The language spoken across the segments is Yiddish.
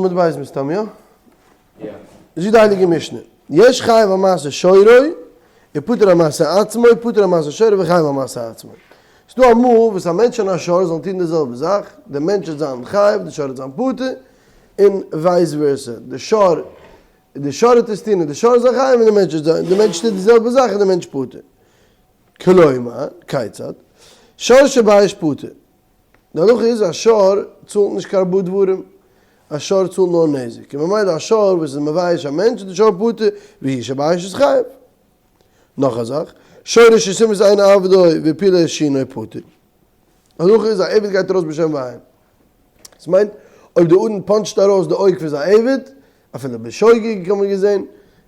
עמוד בית מסתם יא? זאגט די הייליגע משנה, יש חייב על מעשה שורו, ופטור על מעשה עצמו, פטור על מעשה שורו וחייב על מעשה עצמו. ס'דא אמאל וואס א מענטש און א שור זאלן טון די זעלבע זאך, די מענטש וועט זיין חייב, די שור וועט זיין פטור, און vice versa, די שור די שור וועט עס טון און די שור איז זיין חייב און די מענטש וועט זיין, די מענטש טוט די זעלבע זאך און די מענטש פטור. כלומר, כיצד? שור שבאש פטור. די הלכה איז א שור צאלט נישט קיין ארבעה דברים, א שור צאלט נאר נזק, און ממילא א שור וואס איז מבייש א מענטש איז די שור פטור, והוא שבאש איז חייב. נאך א זאך, שור שסימס עין עבדו והפילה שינו פטור. הלכה איז א עבד גייט ארויס בשן ועין. דאס מיינט אויב די אדון פאנטשט ארויס די אויג פון זיין עבד, אפילו בשוגג האט מען געזען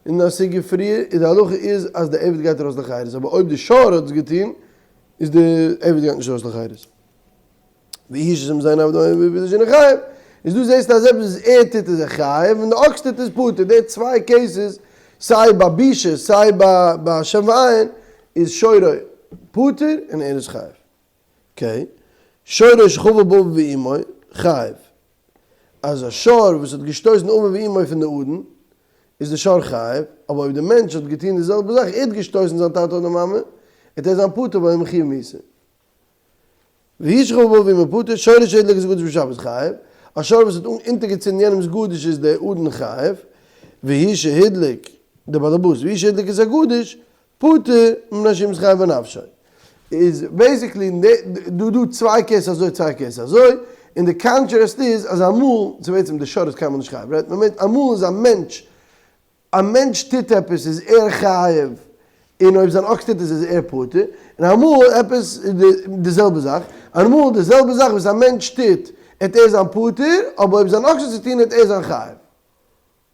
אין א סוגיא פריער, איז די הלכה איז אז די עבד גייט ארויס לחירות, אבער אויב די שור האט עס געטון איז די עבד גייט נישט ארויס לחירות. והוא שסימס עין עבדו והפילה שינו חייב, איז דא זעסטו אז עפעס וואס ער טוט איז ער חייב און די אקס טוט איז פטור, די צוויי cases סיי ביי בישה סיי ביי שן ועין איז שורו פטור און ער איז חייב. okay, שורו שחבל באביו ואמו חייב. אז א שור וואס האט געשטויסן אביו ואמו פון די אדון, איז די שור חייב, אבער אויב די מענטש האט געטון די זעלבע זאך, ער האט געשטויסן זיין טאטע אדער מאמע, וועט ער זיין פטור ווייל ער איז מחויב מיתה. והוא שחבל באביו ואמו פטור, שורו שהדליק את הגדיש בשבת חייב, א שור וואס האט אונטערגעצינדן יענעמ'ס גדיש איז דער אדון חייב, והוא שהדליק, דער באלעבאס, והוא שהדליק את הגדיש, פטור מפני שהוא מתחייב בנפשו. איז basically דא דא צוויי case אזוי צוויי case אזוי, און די contrast איז אז אמאל, ס'איז בעצם די שור איז קיינמאל נישט חייב, right? מ'מיינט אמאל איז א מענטש, א מענטש טוט עפעס איז ער חייב, און אויב זיין אקס טוט עס איז ער פטור, און אמאל עפעס די זעלבע זאך, אמאל די זעלבע זאך וואס א מענטש טוט העט ער זיין פטור, אבער אויב זיין אקס האט עס געטון העט ער זיין חייב.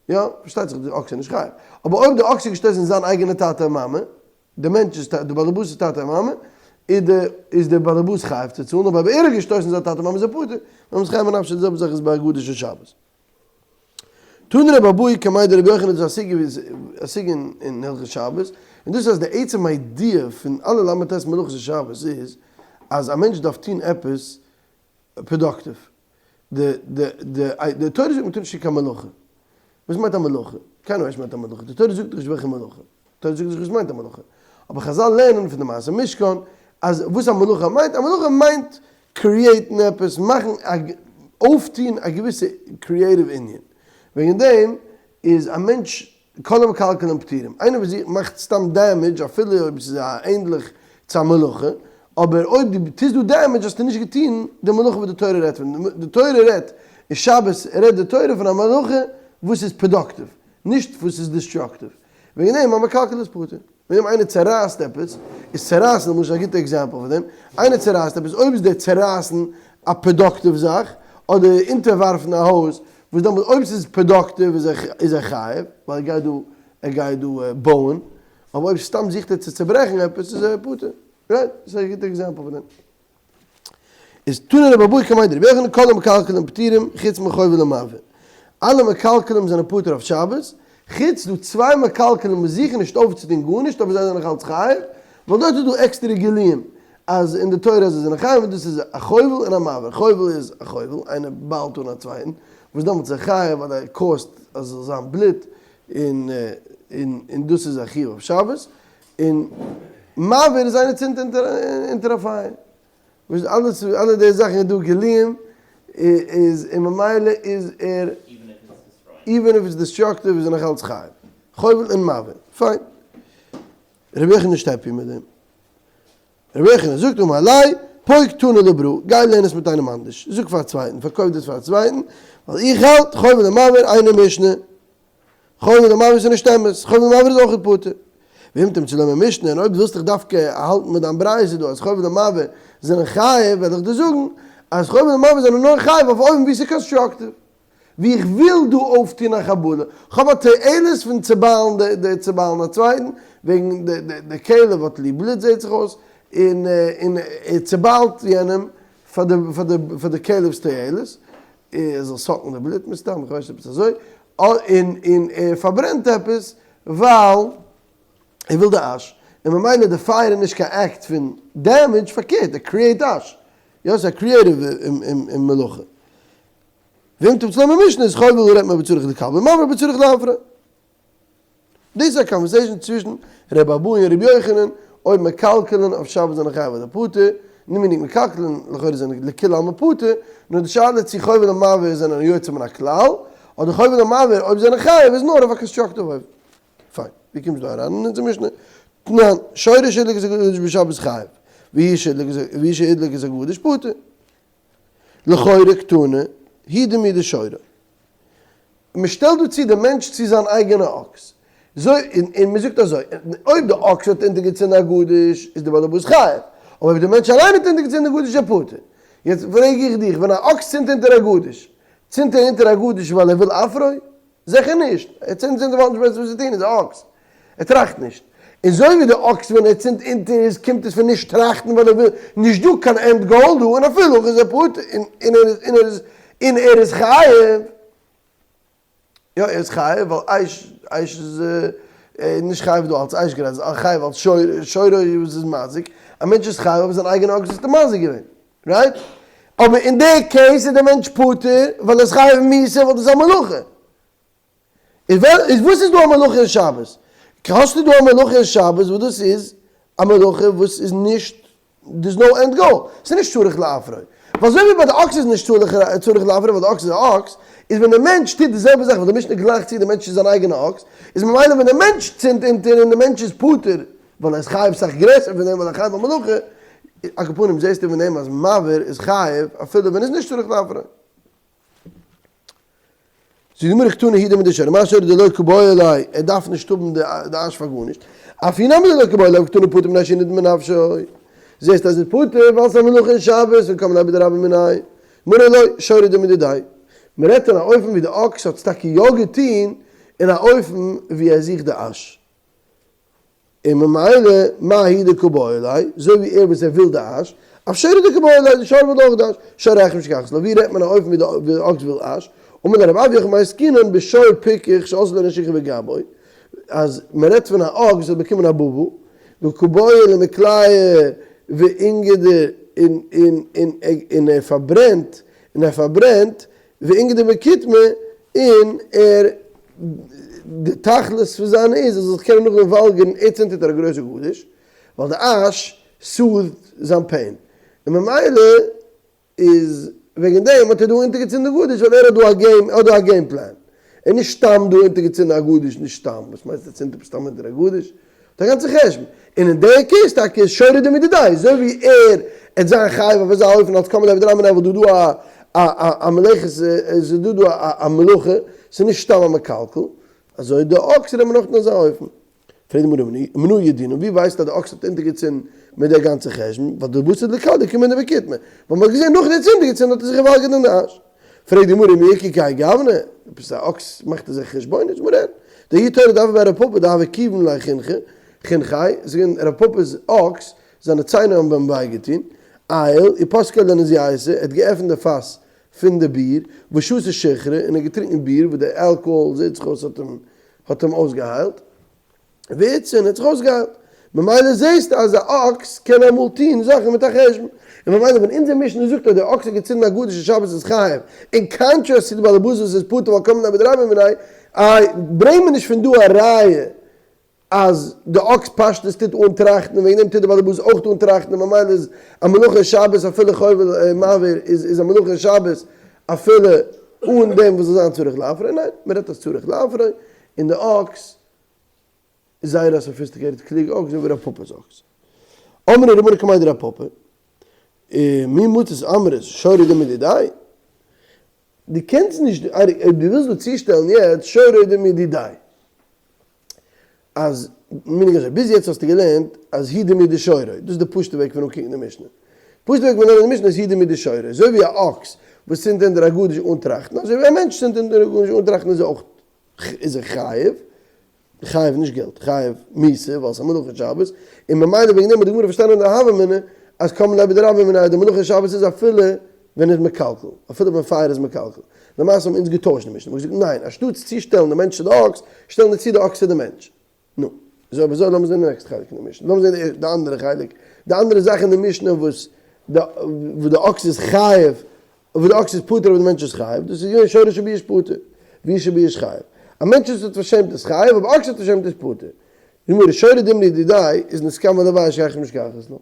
יא, פארשטייט זיך די אקס איז נישט חייב. אבער אויב די אקס איז געשטויסן זיין אייגענע טאטע און מאמע, די מענטש איז די באלעבאס'ס טאטע און מאמע, איז די איז די באלעבאס חייב צו צאלן, אבער אויב ער האט געשטויסן זיין טאטע און מאמע איז ער פטור, ווייל מ'איז חייב בנפשו, די זעלבע זאך איז ביי גדיש און שבת. תנא רבי אבהו קמיה דרבי יוחנן דאס איז א סוגיא ווי א סוגיא אין הלכות שבת, און דאס איז אז די עצם idea פון אלע ל"ט מלאכות אין שבת איז אז א מענטש דארף טון עפעס productive. די די די די תורה זאגט מ'טאר נישט טון קיין מלאכה. וואס מיינט א מלאכה? קיינער ווייסט נישט מיינט א מלאכה. די תורה זאגט נישט וועלכע מלאכה. די תורה זאגט נישט וואס מיינט א מלאכה. אבער חזל לערנען פון די מעשה משכן אז וואס א מלאכה מיינט, א מלאכה מיינט create ן עפעס, מאכן א אויפטון א געוויסע creative ענין. וועגן דעם איז א מענטש כל המקלקלין פטורים, איינער וואס מאכט סתם damage אפילו אויב ס'איז א ענדליך צו א מלאכה, אבער אויב דו טוסט דא damage האסטו נישט געטון די מלאכה וואס די תורה רעדט פון, די תורה רעדט אין שבת רעדט די תורה פון א מלאכה וואס איז productive, נישט וואס איז destructive, וועגן דעם המקלקל איז פטור, וועגן דעם איינער צערייסט עפעס, איז צערייסן למשל א גוטע example פון דעם, איינער צערייסט עפעס, אויב איז דער צערייסן א productive זאך, אדער אונטערווארפן א הויז, וואס דעמאלט אויב ס'איז productive איז ער איז ער חייב, ווייל ער גייט דא ער גייט דא בויען, אבער אויב סתם זוכט ער צו צוברעכן עפעס איז ער פטור, right? דאס איז א גוטע example פון דעם. איז תנא רבי אבהו קמיה דרבי יוחנן כל המקלקלים פטורים חוץ מחובל ומבעיר. אלע מקלקלים זענען פטור אויף שבת, חוץ דא צוויי מקלקלים וואס זוכן נישט אויפצוטון גארנישט אבער זיי זענען נאך אלץ חייב, ווייל דארט איז דא עקסטערע גילויים אז אין די תורה אז זיי זענען חייב און דאס איז א חובל און א מבעיר, חובל איז א חובל, איינער ביילט אן א צווייטן, וואס דעמאלטס איז ער חייב ווייל ער cause ט אז עס זאל זיין בלוט, און און דאס איז א חיוב אויף שבת, און מבעיר איז איינער צינדט אונטער א פייער, וואס אלעס אלע די זאכן איז דא גילויים, איז און ממילא איז ער even if it's destructive איז ער נאך אלץ חייב, חובל און מבעיר, פיין. רבי יוחנן איז נישט happy מיט דעם. רבי יוחנן זאגט אמר ליה, פוק תני לברא, גיי לערן עס מיט איינעם אנדערש, זאג פאר א צווייטן, פארקויף דאס פאר א צווייטן, ווייל איך האלט, חובל ומבעיר אינה משנה. חובל ומבעיר איז נישט אמת, חובל ומבעיר איז אויך פטור. ואם תמצא לומר משנה, און אויב דו ווילסט דיך דווקא האלטן מיט דיין ברייתא דא אז חובל ומבעיר זענען חייב, וועל איך דיר זאגן אז חובל ומבעיר זענען נאר חייב אויף אופן ווי ס'איז constructive. ווי איך וויל דא אויפטון א חבלה, כ'האב א תועלת פון צוביילן די צוביילן א צווייטן, וועגן די כלב האט ליב בלוט זעט זיך אויס, און און ער צוביילט יענעם פאר די פאר די פאר די כלב'ס תועלת, ער זאל suck ן די בלוט מסתם, איך ווייס נישט עפעס אזוי, און און ער פארברענט עפעס ווייל ער וויל די אש, און ממילא די פייער איז נישט קיין אקט פון damage, פארקערט ער create אש, יא ס'איז א creative מלאכה. ואם תמצא לומר משנה איז חובל רעדט מען בצורך לקבל מבעיר בצורך לאפרו. דאס איז א conversation צווישן ר' אבהו און ר' יוחנן אויב מקלקלין אויף שבת זענען חייב אדער פטור, נישט מיניג מקלקלין לכאורה זענען לכולי עלמא פטור, נאר די שאלה איז צו חובל ומבעיר זענען יוצא מן הכלל, אדער חובל ומבעיר אויב זענען חייב איז נאר אויף א constructive אופן. פיין, ווי קומסטו דא אריין אין אונזער משנה? תנן, שורו שהדליק את הגדיש בשבת חייב, והוא שהדליק את הגדיש פטור. לכאורה קתני, הוא דומיא דשורו. מען שטעלט דא צו די מענטש צו זיין אייגענע אקס. אזוי, און מען זאגט אזוי, אויב די אקס האט אונטערגעצינדן א גדיש איז די בעל הבית חייב, אבער אויב די מענטש אליין האט אונטערגעצינדן די גדיש איז ער פטור. יעצט פרעג איך דיך, ווען א אקס צינדט אונטער א גדיש, צינדט ער אונטער א גדיש ווייל ער וויל אפרו? זיכער נישט! ער צינדט אונטער ווייל ער האט נישט בעסערס וואס צו טון, איז א אקס. ער טראכט נישט. און אזוי ווי די אקס ווען ער צינדט אונטער איז קומט עס פון נישט טראכטן ווייל ער וויל, נישט דא קיין end goal דא און אפילו אויך איז ער פטור און ער איז און ער איז און ער איז חייב. יא ער איז חייב ווייל אש אש איז נישט חייב דא אלס אש גראדע איז חייב אלס שורו וואס איז מזיק. א מענטש איז חייב אויף זיין אייגענע אקס וואס האט אים מזיק געווען. Right? אבער אין די case איז דער מענטש פטור ווייל ער איז חייב מיתה ווייל דאס איז א מלאכה. איז וואס איז דא א מלאכה אין שבת? האסטו דא א מלאכה אין שבת וואס דאס איז א מלאכה וואס איז נישט, there's no end goal, ס'איז נישט צריך לאפרו. ווייל אזוי ווי ביי די אקס איז נישט צריך לאפרו ווייל די אקס איז א אקס, איז ווען די מענטש טוט די זעלבע זאך ווייל די משנה גלייכט צו די מענטש צו זיין אייגענע אקס, איז ממילא ווען די מענטש צינדט אונטער און די מענטש איז פטור ווייל ער איז חייב סאך גרעסער פון דעם ווייל ער איז חייב א מלאכה, על כל פנים זעסטו פון דעם אז מבעיר איז חייב אפילו ווען איז נישט צריך לאפרו. זאגט די גמרא קתני הוא דומיא דשורו מה שורו דלא קבעי ליה, ער דארף נישט האבן די אש פאר גארנישט, אף הוא נמי דלא קבעי ליה וקתני פטור מפני שהוא נידון בנפשו, זעסט אז ער איז פטור ווייל ס'איז א מלאכה אין שבת און קם ליה בדרבה מיניה, גמרא לא, שורו דומיא דידיה. מ'רעדט אין א אופן ווי די אקס האט עס טאקע יא געטון אין א אופן ווי ער זוכט די אש. און ממילא מה הוא דקא בעי ליה, אזוי ווי ער וואס ער וויל די אש, אף שורו דקא בעי ליה, די שור וויל אויך די אש, שור אחר משכחת לה, ווי רעדט מען א אופן ווי די אקס וויל אש, אמר ליה רב אויא במאי עסקינן בשור פיקח שעשתה לו נשיכה בגבו, אז מען רעדט פון א אקס וואס האט באקומען א בובו, וקא בעי למיקלעיה ואינגדר און ער פארברענט, און ער פארברענט, ואינגדר בקיטמא, און ער, די תכלית פון זיין איז ער זאל זיך קענען נאכדעם וואלגערן, ער צינדט אונטער א גרויסע גדיש, ווייל די אש soothe ט זיין pain, און ממילא איז וועגן דעם האט ער דא אונטערגעצינדן די גדיש, ווייל ער האט דא א game, ער האט דא א game plan, ער איז נישט סתם דא אונטערגעצינדן א גדיש, נישט סתם, וואס מיינסטו ער צינדט עפעס סתם אונטער א גדיש? די גאנצע חשבון. און אין די case טאקע איז שורו דומיא דידיה, אזוי ווי ער עט זיין חייב אויף אזא אופן אלס קם ליה בדרבה מיניה ווייל דא דא א א א מלאכת עס איז דא דא א א מלאכה, ס'איז נישט סתם א מקלקל, אזוי די אקס רעדט מען אויך אין אזא אופן. פרעגט די גמרא מנא ידעינן ווי ווייסטו אז די אקס האט אונטערגעצינדן מיט די גאנצע חשבון, ווייל דבתר דכדלקה מידי בקיטמא, ווייל מ'האט געזען נאך די צינד געצינדן האט ער זיך געוואלגערט אין די אש. פרעגט די גמרא מי איכא כהאי גוונא, עפעס א אקס מאכט ער זיך חשבונות, גמרא אין, דההוא תורא דהוה בי רב פפא דהוה כיבין ליה חינכי, חינכיה, ס'איז געווען רב פפא'ס אקס, זיינע ציינער האבן אים וויי געטון, עייל, ופסקה לנזייתא, ער האט געעפנט די פאס פון די ביר, ושתה שיכרא, און ער האט געטרינקען ביר, וואס די אלקאהאל זעט זיך אויס האט אים האט אים אויסגעהיילט. ואיתסי האט זיך אויסגעהיילט. ממילא זעהסטו אז א אקס קען אמאל טוהן זאכן מיט א חשבון. און ממילא ווען אונזער משנה זאגט אז דער אקס האט געצינדן א גדיש און שבת איז חייב, אין contrast צו די בעל הבית וואס איז פטור ווייל קם ליה בדרבה מיניה, איי ברענג מיר נישט פון דא א ראיה אז די אקס פשטות טוט אן טראכטן און וועגן דעם טוט די בעל הבית אויך אן טראכטן און ממילא איז א מלאכה אין שבת אפילו חובל ומבעיר איז א מלאכה אין שבת אפילו אן דעם וואס זאל זיין צריך לאפרו, ניין, מען רעדט אז צריך לאפרו און די אקס איז זייער א sophisticated קלוג אקס אזוי ווי רב פפא'ס אקס. אמרי רבנן כמאן דרב פפא, מי מצית אמרת שורו דומיא דידיה? דו קענסט נישט, אויב דו ווילסט דא צושטעלן יעצט שורו דומיא דידיה, אז מיניג אזוי, ביז יעצט האסטו געלערנט אז הוא דומיא דשורו, דאס איז די פשוטע וועג פון אנקוקן די משנה. פשוטע וועג פון לערנען די משנה איז הוא דומיא דשורו, אזוי ווי א אקס וואס צינדט אונטער א גדיש אן טראכטן, אזוי ווי א מענטש צינדט אונטער א גדיש אן טראכטן איז ער אויך איז ער חייב, חייב נישט געלט, חייב מיתה ווייל ס'איז א מלאכת שבת, און ממילא וועגן דעם האט די גמרא פארשטאנען די הוה אמינא אז קם ליה בדרבה מיניה די מלאכת שבת איז אפילו ווען איז מקלקל, אפילו ווען פייער איז מקלקל. למעשה האבן אונז געטוישט די משנה, מ'האט געזאגט ניין, אנשטאטס צושטעלן די מענטש צו די אקס, שטעלן מיר צו די אקס צו די מענטש. נו, איז אויב אזוי לאמיר זען די next חלק פון די משנה, לאמיר זען די אנדערע חלק, די אנדערע זאך אין די משנה וואס די וואס די אקס איז חייב. אויב די אקס איז פטור אבער די מענטש איז חייב, דאס איז געווען שורו שביאש פטור, ואיש שביאש חייב. א מענטש וואס האט פארשעמט איז חייב, אבער אקס האט פארשעמט איז פטור. די גמרא, שורו דומיא לידידיה איז נתכוון לבייש היכי משכחת לה.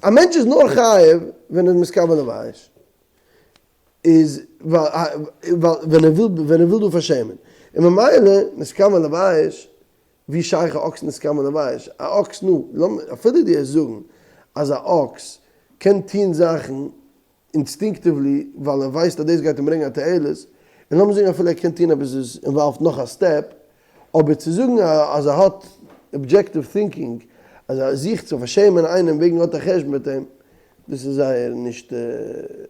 א מענטש איז נאר חייב ווען ער איז מתכוון לבייש. איז ווייל ווען ער וויל ווען ער וויל דא פארשעמען. און ממילא נתכוון לבייש, ווי שייך א אקס נתכוון לבייש? א אקס נו, לאמיר אפילו דו העסט זאגן אז א אקס קען טוהן זאכן instinctively ווייל ער ווייסט אז דאס גייט אים ברענגען א תועלת, און לאמיר זאגן אפילו ער קען טוהן עפעס וואס involve ט נאך א step, אבער צו זאגן אז ער האט objective thinking אז ער זוכט צו פארשעמען איינעם וועגן ער האט א חשבון מיט אים, דאס איז זייער נישט,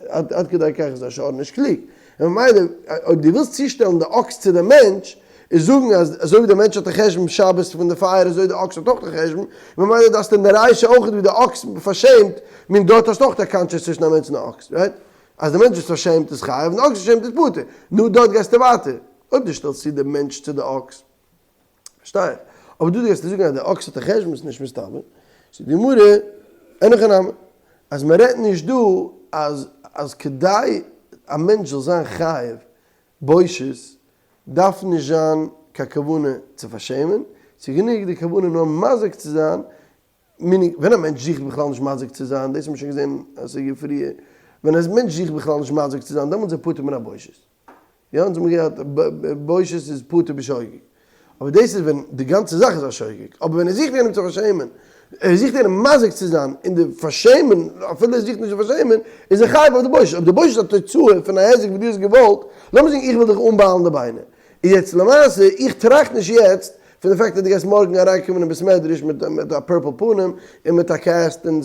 עד כדי כך איז א שור נישט קלוג. און ממילא אויב דו ווילסט צושטעלן די אקס צו די מענטש, איז זאגן אז אזוי ווי די מענטש האט א חשבון שבת פון די פייער אזוי די אקס האט אויך א חשבון, ממילא דארפסטו אין די רישא אויך ווי די אקס פארשעמט, מין דארט האסטו אויך א contrast צווישן א מענטש און א אקס, right? אז די מענטש איז פארשעמט איז חייב און די אקס איז פארשעמט איז פטור. נו דארט גייסטו ווייטער. אויב דו שטעלסט צו די מענטש צו די אקס. פארשטיי איך. אבער דא גייסטו זאגן אז די אקס האט א חשבון איז נישט מסתבר. זאגט די גמרא, אין הכי נמי, אז מען רעדט נישט דא אז אז כדי א מענטש זאל זיין חייב בושת דארף נישט זיין קיין כוונה צו פארשעמען, ס'איז גענוג די כוונה נאר מזיק צו זיין, meaning ווען א מענטש זוכט בכלל נישט מזיק צו זיין, דאס האט מען שוין געזען א סוגיא פריער, ווען א מענטש זוכט בכלל נישט מזיק צו זיין דעמאלטס איז ער פטור מן הבושת. יא אונז האבן געהאט בושת איז פטור בשוגג. אבער דאס איז ווען די גאנצע זאך איז א שוגג. אבער ווען ער זוכט יענעם צו פארשעמען, ער זוכט יענעם מזיק צו זיין, און די פארשעמען, אפילו ער זוכט נישט צו פארשעמען, איז ער חייב אויף די בושת. אויב די בושת איז א תוצאה פון א היזק וואס דו האסט געוואלט, לאמיר זאגן איך וויל דיך אנביילן די ביינער. איז יעצט למעשה, איך טראכט נישט יעצט פון די fact אז דו גייסט מארגן אריינקומען אין בית מדרש מיט א purple פנים און מיט א cast און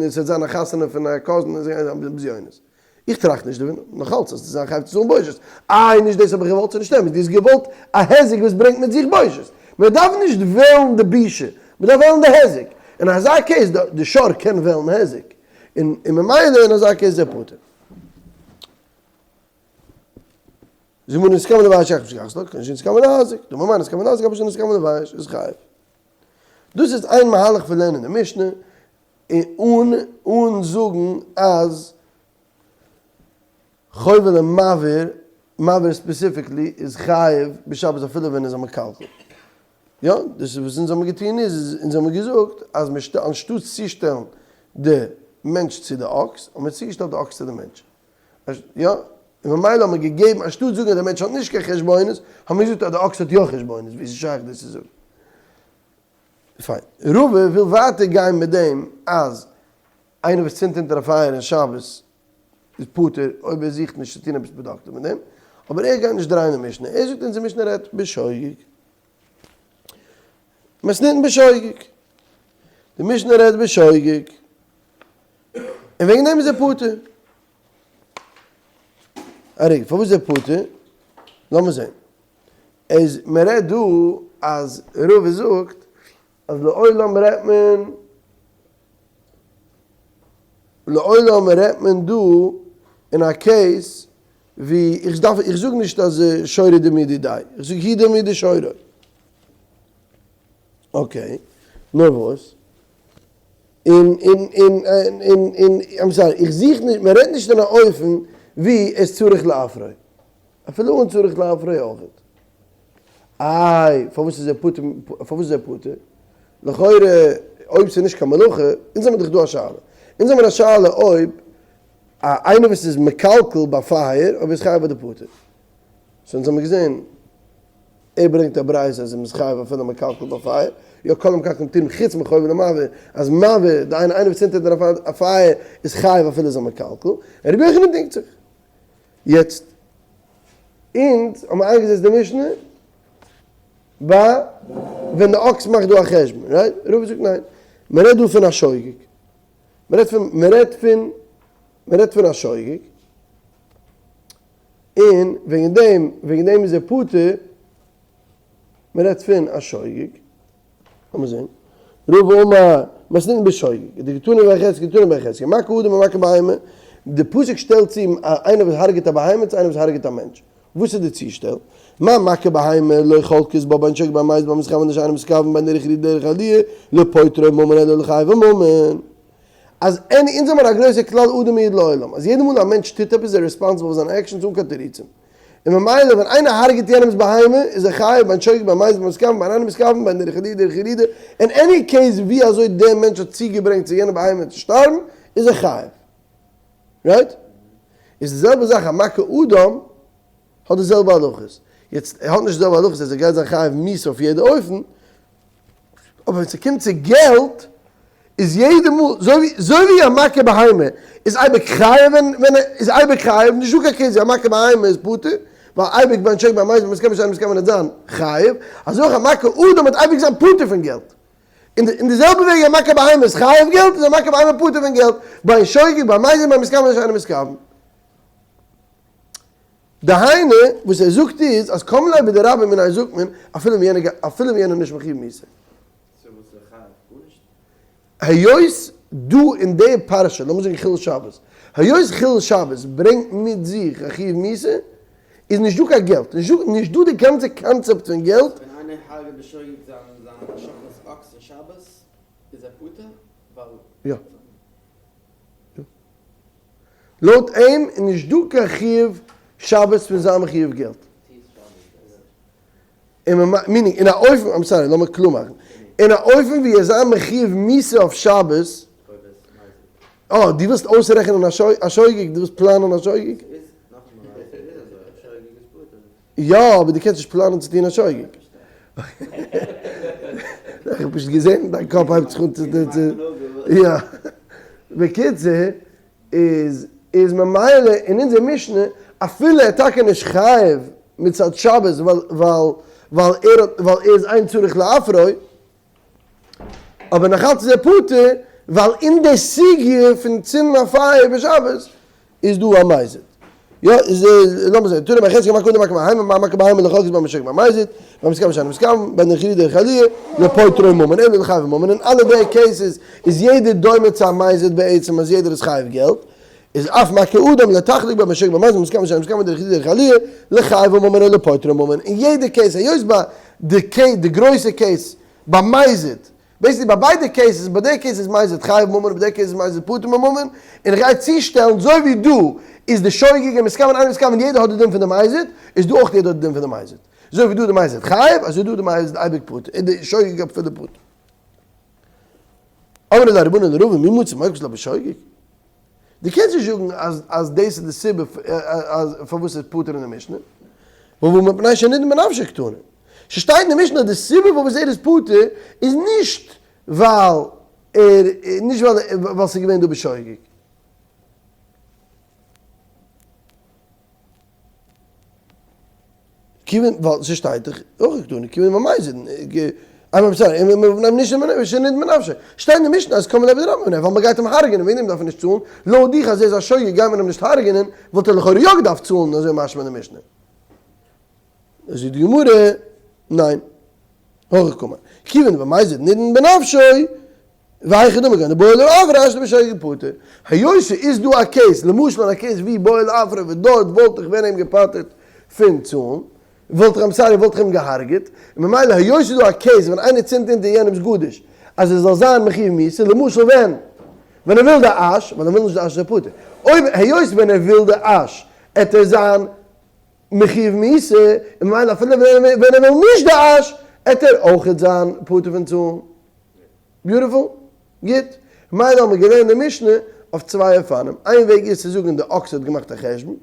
עס וועט זיין א חתונה פון א cousin און עס גייט זיין בזיונות. איך טראכט נישט דערפון, נאך אלץ אז זיין חייב צו צאלן בושת. איי נישט דאס האב איך געוואלט, ס'איז נישט אמת, דו האסט געוואלט א היזק וואס ברענגט מיט זיך בושת. מען דארף נישט וועלן די בושה, מען דארף וועלן די היזק. אין אזא case, די שור קען וועלן היזק, און ממילא אין אזא case איז ער פטור. זימון נתכוון לבייש היכי משכחת לה, כגון שנתכוון להזיק, דאמר מר נתכוון להזיק אף על פי שנתכוון לבייש איז חייב. דאס איז איין מהלך פון לערנען די משנה, און אן זאגן אז חובל ומבעיר, מבעיר specifically, איז חייב בשבת אפילו ווען ער איז א מקלקל. יא, דאס איז וואס אונז האבן געטון איז, אונז האבן געזאגט אז מען שטעלט, אנשטאט צושטעלן די מענטש צו די אקס, האבן מיר צוגעשטעלט די אקס צו די מענטש. יא, און ממילא האבן מיר געגעבן, אנשטאט זאגן אז דער מענטש האט נישט קיין חשבונות, האבן מיר געזאגט אז די אקס האט יא חשבונות, ווי איז שייך דאס צו זאגן? פיין. רבא וויל ווייטער גיין מיט דעם אז איינער וואס צינדט אונטער א פייער אין שבת איז פטור אויב ער זוכט נישט צו טון עפעס productive מיט דעם, אבער ער גייט נישט דרייען די משנה, ער זאגט אונזער משנה רעדט בשוגג. מתניתין בשוגג. די משנה רעדט בשוגג. און וועגן דעם איז ער פטור. א רגע, פארוואס איז ער פטור? לאמיר זען. איז מען רעדט דא אז רבא זאגט אז לעולם רעדט מען לעולם רעדט מען דא אין א case ווי איך דארף איך זאג נישט אז שורו דומיא דידיה איך זאג הוא דומיא דשורו. okay נאר וואס? און און און און און I'm sorry איך זוך נישט מען רעדט נישט אין א אופן ווי עס צריך לאפרו. אפילו אן צריך לאפרו אויכעט. איי, פארוואס איז ער פטור, פארוואס איז ער פטור? לכאורה אויב ס'איז נישט קיין מלאכה, אונז האמיר דאך דא א שאלה. אונז האמיר א שאלה אויב א איינער וואס איז מקלקל ביי פייער אויב ער איז חייב אדער פטור. so אונז האמיר געזען, ער ברענגט א ברייתא אז מ'איז חייב אפילו מקלקל ביי פייער, יא כל המקלקל פטורין חוץ מחובל ומבעיר, אז מבעיר, דהיינו איינער וואס צינדט אונטער א פייער איז חייב אפילו איז א מקלקל, און רבי יוחנן דינגט זיך. יעצט, אונז האבן איינגעזעצט די משנה ביי ווען די אקס מאכט דא א חשבון, right? רבא זאגט ניין, מען רעדט דא פון א שוגג, מען רעדט פון, מען רעדט פון, מען רעדט פון א שוגג, און וועגן דעם, וועגן דעם איז ער פטור, מען רעדט פון א שוגג. לאמיר זען. רבא אמר, מתניתין בשוגג, דקתני בי חזקיה, קתני בי חזקיה, מכה אדם ומכה בהמה, די פסוק שטעלט צו איינער וואס הרג'עט א בהמה צו איינער וואס הרג'עט א מענטש. וואס איז די צושטעל? מה מכה בהמה לא חלקת בה בין שוגג בין מזיד בין מתכוון לשאינו מתכוון בין דרך ירידה דרך עליה, לא פוטרו ממון אלא לחייבו ממון. אז עני, אונז האמיר א גרויסע כלל אדם מועד לעולם, אז יעדע מאל א מענטש טוט עפעס איז ער responsible פאר זיינע actions אן קיין תירוצים. און ממילא ווען איינער הרג'עט יענעמ'ס בהמה איז ער חייב בין שוגג בין מזיד בין מתכוון בין אינו מתכוון בין דרך עליה דרך ירידה, אין any case ווי אזוי דער מענטש האט צוגעברענגט צו יענע בהמה צו שטארבן איז ער חייב. Right? איז די זעלבע זאך א מכה אדם האט די זעלבע הלכות. יעצט ער האט נישט די זעלבע הלכות אז ער גייט זיין חייב מיתה אויף יעדע אופן, אבער ווען ס'קומט צו געלט איז יעדע מאל, אזוי ווי א מכה בהמה איז אייביג חייב ווען ווען איז אייביג חייב, נישט דא קיין case ווי א מכה בהמה איז פטור, ווייל אייביג בין שוגג בין מזיד בין מתכוון שאינו מתכוון וועט זיין חייב, אזוי אויך א מכה אדם וועט אייביג זיין פטור פון געלט. אין די זעלבע וועג א מכה בהמה איז חייב געלט איז א מכה בהמה פטור פון געלט, בין שוגג בין מזיד בין מתכוון שאינו מתכוון. דהיינו, וואס ער זאגט איז אז קם ליה בדרבה מיניה זאגט מען אפילו ווען יענער אפילו ווען יענער איז נישט מחיוב מיתה. סאו וואס איז ער חייב? גארנישט? היות דא אין די פרשה, לאמיר זאגן חילול שבת, היות חילול שבת ברענגט מיט זיך א חיוב מיתה, איז נישט דא קיין געלט, נישט דא די גאנצע קאנצעפט פון געלט. סאו ווען איינער הרג'ט בשוגג זיין זיין שכן'ס אקס אין שבת איז ער פטור? ווייל. יא. לויט אים איז נישט דא קיין חיוב שבת פון זיין מחיוב געלט. Meaning, אין א אופן, I'm sorry, לאמיר קלאר מאכן. אין א אופן ווי ער זיין מחיוב מיתה אויף שבת, אה, דו ווילסט אויסרעכענען א שוגג, דו ווילסט פלאנען א שוגג? יא, אבער דו קענסט נישט פלאנען צו טון א שוגג. איך האב פשוט געזען דיין קאפ הייבט זיך אן צו צו יא. בקיצור, איז איז ממילא אין אונזער משנה אפילו ער טאקע נישט חייב מצד שבת ווייל ווייל ווייל ער האט ווייל ער איז אין צריך לאפרו, אבער נאכאלץ איז ער פטור ווייל אין די סוגיא פון צינדן א פייער בשבת איז דא א מזיד. יא איז לאמיר זעהן, תנא בר חזקיה מכה אדם מכה בהמה מה מכה בהמה לחלקת בין בשוגג בין במזיד, בין מתכוון ושאינו מתכוון, בין דרך ירידה דרך עליה, לפוטרו ממון, אלא לחייבו ממון, אין אלע די cases איז יעדער דומה צו א מזיד בעצם אז יעדער איז חייב געלט, איז אף מכה אדם לא תחלוק בין בשוגג בין במזיד בין מתכוון ושאינו מתכוון בין דרך ירידה דרך עליה, לחייבו ממון אלא לפוטרו ממון, אין יעדע case היות ביי די די גרויסע case ביי מזיד Basically ביי ביידע cases, ביי די case איז מזיד חייב ממון און ביי די case איז מזיד פטור ממון, און איך גיי צושטעלן אזוי ווי דא איז די שוגג און מתכוון אינו מתכוון יעדער האט די דין פון די מזיד, איז דא אויך יעדער האט די דין פון די מזיד. אזוי ווי דא די מזיד חייב, אזוי דא די מזיד אייביג פטור, און די שוגג אפילו פטור. אמרי ליה רבנן לרבא מי מצית מוקמת לה בשוגג? דו קענסט נישט זאגן אז אז דאס איז די סיבה פארוואס ס'איז פטור אין די משנה, ווייל מפני שנידון בנפשו קתני. ס'שטייט אין די משנה אז די סיבה פארוואס ער איז פטור איז נישט ווייל ער נישט ווייל ווייל ס'איז געווען דא בשוגג. כיוון ווייל ס'שטייט דאך אויך קתני כיוון ממזיד שטייט אין די משנה אז קם ליה בדרבה מיניה ווייל מ'גייט אים הרג'נען וועגן דעם דארף ער נישט צאלן, לויט דיך אז ער איז א שוגג גייט מען אים נישט הרג'נען וואלט ער לכאורה יא געדארפט צאלן אזוי משמע אין די משנה. זאגט די גמרא ניין הכי קאמר כיוון דבמזיד נידון בנפשו והיכי דמי כגון דבעי לאפריה השתא בשוגג פטור, היות ס'איז דא א case, למשל אין א case ווי בעי לאפריה וואס דארט וואלט איך ווען אים געפטר'ט פון צאלן, וואלט איך אים sorry וואלט איך אים געהארגעט, און ממילא היות ס'איז דא א case ווען איינער צינדט אונטער יענעמ'ס גדיש אז ער זאל זיין מחיוב מיתה, למשל ווען ווען ער וויל די אש, ווייל ער וויל נישט די אש איז ער פטור, אויב היות ווען ער וויל די אש עט ער זיין מחיוב מיתה, און ממילא אפילו ווען ער וויל נישט די אש עט ער אויכעט זיין פטור פון צאלן. Beautiful. גוט. מילא האבן מיר געלערנט די משנה אויף צוויי אופנים. איין וועג איז צו זאגן די אקס האט געמאכט א חשבון,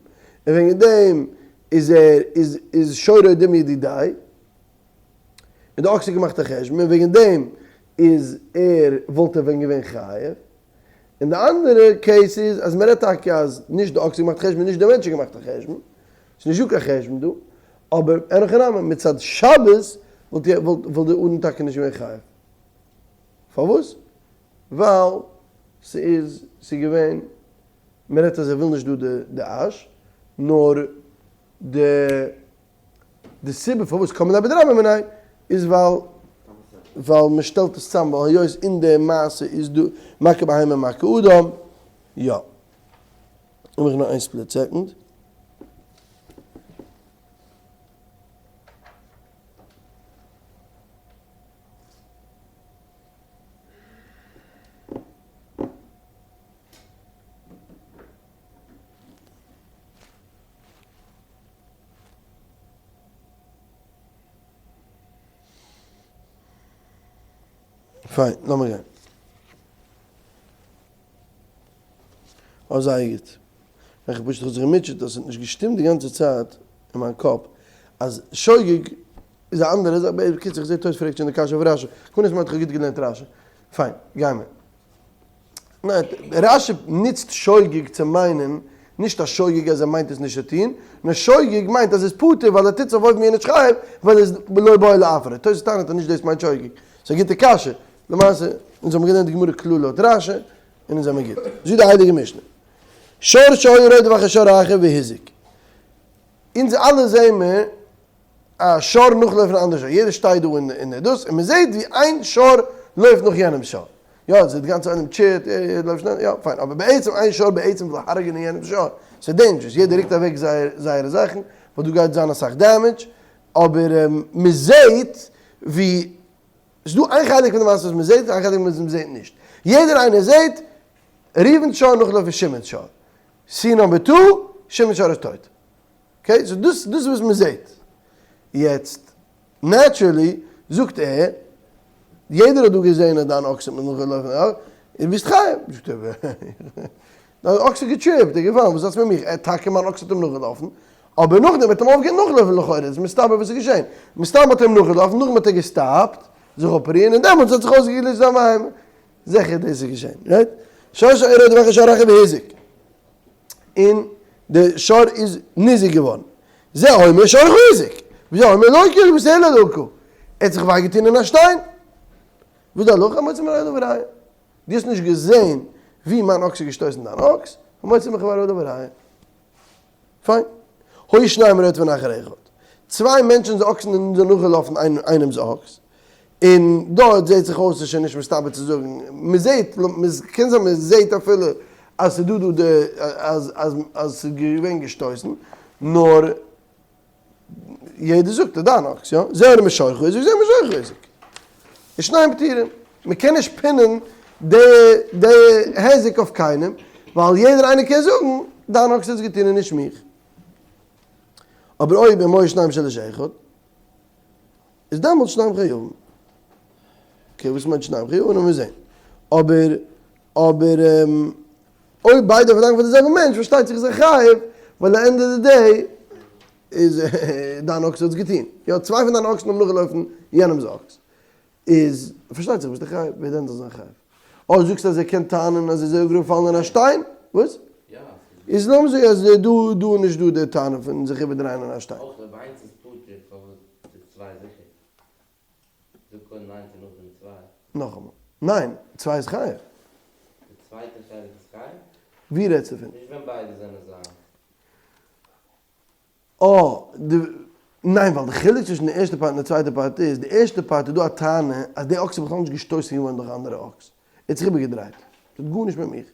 און וועגן דעם איז ער איז איז שורו דמי דידיה, און די אקס האט געמאכט א חשבון, און וועגן דעם איז ער וואלט ער ווען געווען חייב. און די אנדערע case איז אז מען רעדט טאקע אז נישט די אקס האט געמאכט חשבון נישט די מענטש האט געמאכט א חשבון, ס'איז נישט דא קיין חשבון דא, אבער אין הכי נמי מצד שבת וואלט וואלט די אדון טאקע נישט געווען חייב. פארוואס? ווייל ס'איז ס'איז געווען, מ'רעדט אז ער וויל נישט דא די די אש, נאר די די סיבה פארוואס קם ליה בדרבה מיניה איז ווייל ווייל מ'שטעלט עס צאם ווייל היות אין די מעשה איז דא מכה בהמה מכה אדם, יא. לאמיך נאר איין split second. פיין, לאמיר גיין. אה זייער גוט. איך האב פשוט זיך געמוטשעט אז ס'האט נישט געשטימט די גאנצע צייט אין מיין קאפ אז שוגג איז א אנדערע זאך, בקיצור איך זעה תוס' פרעגט שוין די קשיא אויף רשי, קודם מיינט איך האב גוט געלערנט רשי. פיין, גיימער. ניין, רשי נוצט שוגג צו מיינען נישט א שוגג אז ער מיינט עס נישט צו טון, נאר שוגג מיינט אז ער איז פטור ווייל ער טוט זיך אויף מיר נישט חייב ווייל ער איז לא בעי לעפרא. תוס' טענה'ט אז נישט דאס מיינט שוגג. ס'איז א גוטע קשיא. למעשה, אונז האבן געלערנט די גמרא קלאר לויט רשי, און אונז זעמיר גוט. זאגט די הייליגע משנה, שור שהיה רודף אחר שור אחר והזיק. אונז אלע זעהן מיר א שור נאכלויפן א אנדערע שור, יעדער שטייט דא אין די דאס, און מען זעהט ווי איין שור לויפט נאך יענעמ'ס שור. יא, די גאנצע עולם cheer ט, ער לויפט שנעל, יא, פיין, אבער בעצם איין שור בעצם וויל הרג'נען יענעמ'ס שור, ס'איז dangerous, יעדער רוקט אוועק זייערע זאכן, ווייל דא גייט זיין אסאך damage, אבער מען זעהט ווי ס'איז דא איין חלק פון די מעשה וואס מען זעט און איין חלק וואס מען זעט נישט. יעדער איינער זעט ראובן'ס שור נאכלויפן שמעון'ס שור. scene number two, שמעון'ס שור איז טויט. okay, so דאס דאס איז וואס מען זעט. יעצט, naturally, זאגט ער, יעדער האט דא געזען אז דיין אקס האט מיר נאכגעלאפן, און ביסט חייב. זאגט ער, דיין אקס האט גע trip ט, ער איז געפאלן, וואס האסטו מיט מיך? ער, טאקע מיין אקס האט אים נאכגעלאפן, אבער נאכדעם האט אים אויפגעהערט נאכלויפן לכאורה, איז מסתבר וואס איז געשען, מסתם האט ער אים נאכגעלאפן, נאכדעם האט ער גע stop ט זיך אפרוען און דעמאלטס האט זיך אויסגעגליטשט זיין בהמה, זיכער דאס איז געשען, right? שור שהיה רודף אחר שור אחר והזיק, און די שור איז ניזוק געווארן, זה אומר שורך הזיק, וזה אומר לוקה אלא בסלע לקה, ער האט זיך וויי געטון אין א שטיין, וואס די הלכה המוציא מחבירו עליו הראיה, דו האסט נישט געזען ווי מיין אקס האט געשטויסן דיין אקס, המוציא מחבירו עליו הראיה. פיין. היו שניים רודפין אחר אחד. צוויי מענטשענס אקסן זענען נאכגעלאפן איינעמס אקס, און דארט זעהט זיך אויס ס'איז שוין נישט מסתבר צו זאגן, מ'זעהט, קען זיין מ'זעהט אפילו אז ס'איז דא דא די אז אז אז ס'איז געווען געשטויסן, נאר יעדער זאגט אז דיין אקס, יא, זה אומר שורך הזיק זה אומר שורך הזיק. ושניהם פטורים. מ'קען נישט pin ען די די היזק אויף קיינעם, ווייל יעדער איינער קען זאגן, דיין אקס האט עס געטון און נישט מיך. אבער אויב אם היו שניהם של איש אחד, איז דעמאלטס שניהם חייבים. okay, וואס מיינט שניהם חייבים? לאמיר זען. אבער אבער אויב ביידע פארלאנגען פון די זעלבע מענטש, פארשטייט זיך איז ער חייב, ווייל די end of the day איז דיין אקס האט עס געטון. יא, צוויי פון דיינע אקסן האבן נאכגעלויפן יענעמ'ס אקס. איז פארשטייט זיך ביסטו חייב, ווער דען זאל זיין חייב? אדער זאגסטו אז ער קען טענה'ן אז ער איז אראפגעפאלן אין א שטיין? וואס? איז לאמיר זאגן אז דא דא איז נישט דא די טענה פון זיך איבערדרייען אין א שטיין. אויך אויב איינס איז פטור פארוואס די צוויי זיכער? זאג קודם איינס און נאכדעם צוויי. נאכאמאל. ניין, צוויי איז חייב. די צווייטע חלק איז חייב? ווי רעדסטו פון? נישט ווען ביידע זענען זיינס. אה, די, ניין ווייל די חילוק צווישן די ערשטע part און די צווייטע part איז, די ערשטע part איז דא א טענה אז די אקס איז בכלל נישט געשטויסן געווארן דורך א אנדערע אקס, ער האט זיך איבערגעדרייט, ס'האט גארנישט מיט מיך.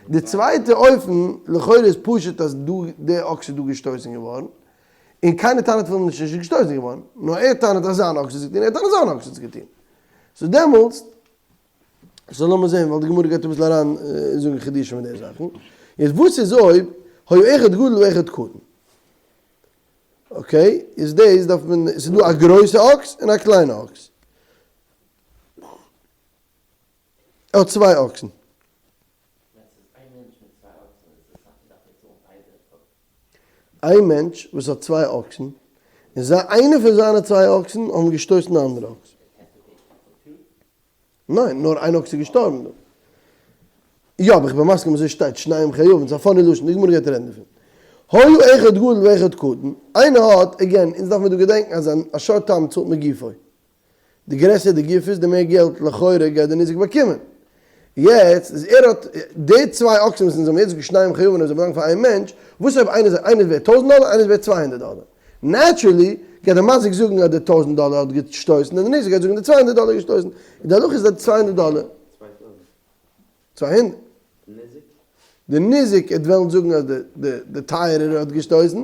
די צווייטע אופן, לכאורה איז פשוט אז דא די אקס איז דא געשטויסן געווארן, און קיינער טענה'ט פון אים נישט נישט געשטויסן געווארן, נאר ער טענה'ט אז זיין אקס האט עס געטון, ער טענה'ט זיין אקס האט עס געטון. so דעמאלטס so לאמיר זעהן ווייל די גמרא גייט אביסל אריין זאגן חידושים אין די זאכן. יעצט וואס איז אויב היה אחד גדול ואחד קטן? okay, איז דאס דארף מען, ס'איז דא א גרויסע אקס און א קליינע אקס. ער האט צוויי אקסן. איין מענטש וואס האט צוויי אקסן, און זיי איינע פון זיינע צוויי אקסן האבן געשטויסן די אנדערע אקס. ניין, נאר איין אקס איז געשטארבן דא. יא, אבער איך בין מסכים אזוי שטייט, שניהם חייבים, ס'איז א funny לשון, די גמרא גייט רעדן דערפון. היה אחד גדול ואחד קטן, איינער האט, again, אונז דארף מיר דא געדענקן אז א שור תם צאלט מגופו. די גרעסער די גוף איז די מער געלט לכאורה גייט די ניזק באקומען. יעצט איז ער האט די צוויי אקסן וואס אונז האבן יעצט געשניהם חייבין אויב זיי באלאנגן פאר איין מענטש, וואס אויב איינער איז איינער איז ווערט טויזנט דאלער איינער איז ווערט 200 דאלער? naturally גייט די מזיק זאגן אז די טויזנט דאלער האט געשטויסן און די ניזק גייט זאגן די 200 דאלער האט געשטויסן. און די הלכה איז אז די 200 דאלער. 200. די ניזק וועט וועלן זאגן אז די די טייערערע האט געשטויסן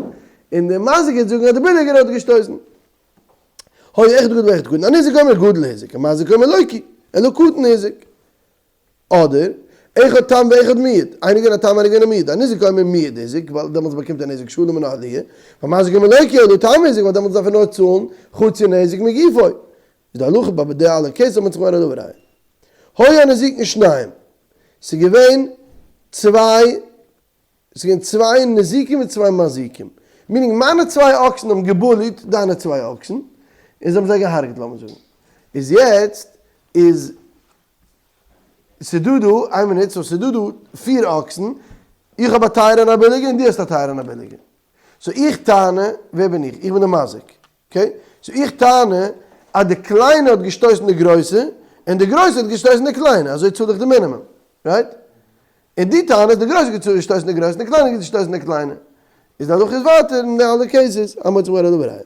און די מזיק וועט זאגן אז די ביליגערע האט געשטויסן. היה אחד גדול ואחד קטן, הניזק אומר גדול הזיק, המזיק אומר לוקה, אלא קטן הזיק. אדער, אחד תם ואחד מועד, איינער געווען א תם איינער געווען א מועד, הניזק אומר מועד הזיק, ווייל דעמאלטס באקומט ער נזק שלם און א עליה, והמזיק אומר לוקה, אלא תם הזיק, ווייל דעמאלטס דארף ער נאר צאלן חצי נזק מגופו. איז די הלכה ביי די אלע cases האט מען זיך מער עליו ראיה. היו הניזקין שניים, ס'איז געווען צוויי, ס'איז געווען צוויי ניזקים און צוויי מזיקים, meaning מיינע צוויי אקסן האבן געבוליט דיינע צוויי אקסן, און זיי האבן זיי געהארגעט לאמיר זאגן, איז יעצט איז ס'דא דא, איין מינוט, so ס'דא דא פיר אקסן, איך האב א טייערע און א ביליגע און דו האסט א טייערע און א ביליגע. so איך טענה, ווער בין איך? איך בין די מזיק. Okay? So איך טענה אז די קליינע האט געשטויסן די גרויסע, און די גרויסע האט געשטויסן די קליינע, אזוי צאל איך די מינימום. Right? און דו טענה'סט די גרויסע האט געשטויסן די גרויסע און די קליינע האט געשטויסן די קליינע. איז די הלכה איז ווייטער אין די אלע cases, המוציא מחבירו עליו הראיה.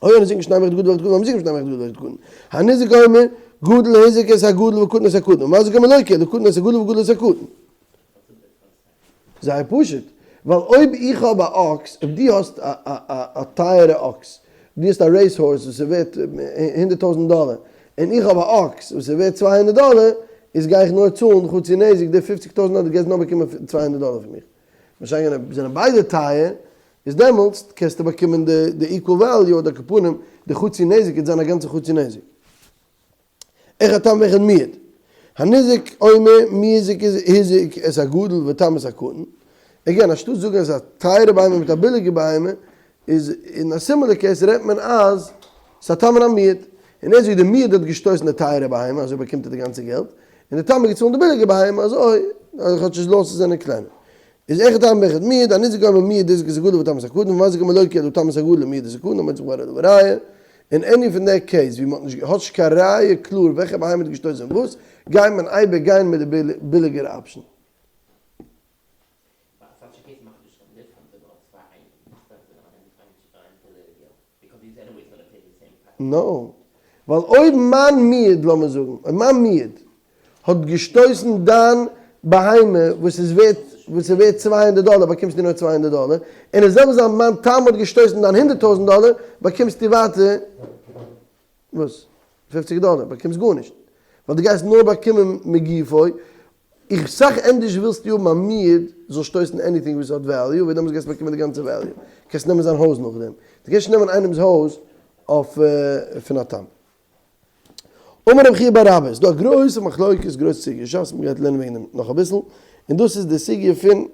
היו הניזקין שניים אחד גדול ואחד קטן והמזיקים שניים אחד גדול ואחד קטן. הניזק אומר גדול הזיק את הגדול וקטן את הקטן והמזיק אומר לא כי אלא קטן את הגדול וגדול את הקטן. זייער פשוט, ווייל אויב איך האב א אקס, אויב דו האסט א טייערע אקס, דו האסט א race horse וואס איז ווערט הונדערט טויזנט דאלער, און איך האב א אקס וואס איז ווערט 200 דאלער, איז גיי איך נאר צאלן חצי נזק די פופציג טויזנט דאלער, דו גייסט נאר באקומען 200 דאלער פון מיך. משא"כ אויב זענען ביידע טייער, איז דעמאלטס קענסטו באקומען די equal value אדער כפנים די חצי נזק וועט זיין א גאנצע חצי נזק. אחד תם ואחד מועד. הניזק אומר מי הזיק איז הזיק את הגדול ותם את הקטן. Again, אנשטאט זאגן אז א טייערע בהמה מיט א ביליגע בהמה, איז אין א similar case רעדט מען אז ס'איז א תם און א מועד. און ער זאגט די מועד האט געשטויסן די טייערע בהמה אזוי באקומט ער די גאנצע געלט, און די תם האט געצאלן די ביליגע בהמה אזוי אז כאטש די losses זענען קלענער. איז אחד תם ואחד מועד, הניזק אומר מועד הזיק את הגדול ותם את הקטן, והמזיק אומר לא כי אלא תם את הגדול ומועד את הקטן, המוציא מחבירו עליו הראיה. אין any פון די case ווי מ'האט נישט האט נישט קיין ראיה קלאר וועלכע בהמה האט געשטויסן וואס, גייט מען אייביג גיין מיט די ביליגערע option. No. ווייל אויב מיין מועד, לאמיר זאגן, אויב מיין מועד האט געשטויסן דיין בהמה וואס איז ווערט, וואס איז ווערט 200 דאלער, באקומסטו נאר 200 דאלער, און די זעלבע זאך מיין תם האט געשטויסן דיין הונדערט טויזנט דאלער, באקומסטו ווייטער, וואס? פופציג דאלער, באקומסט גארנישט. ווייל דו גייסט נאר באקומען מגופו, איך סאך ענדערש ווילסטו האבן א מועד זאל שטויסן anything וואס האט value, ווי דעמאלטס גייסטו באקומען די גאנצע value. קענסט נעמען זיין הויז נאכדעם. דו קענסט נישט נעמען איינעמס הויז אויף פון א תם. אמר רבי חייא בר אבא, איז דא א גרויסע מחלוקת, גרויסע סוגיא, שס, מ'גייט לערנען וועגן דעם נאך אביסל, און דאס איז די סוגיא פון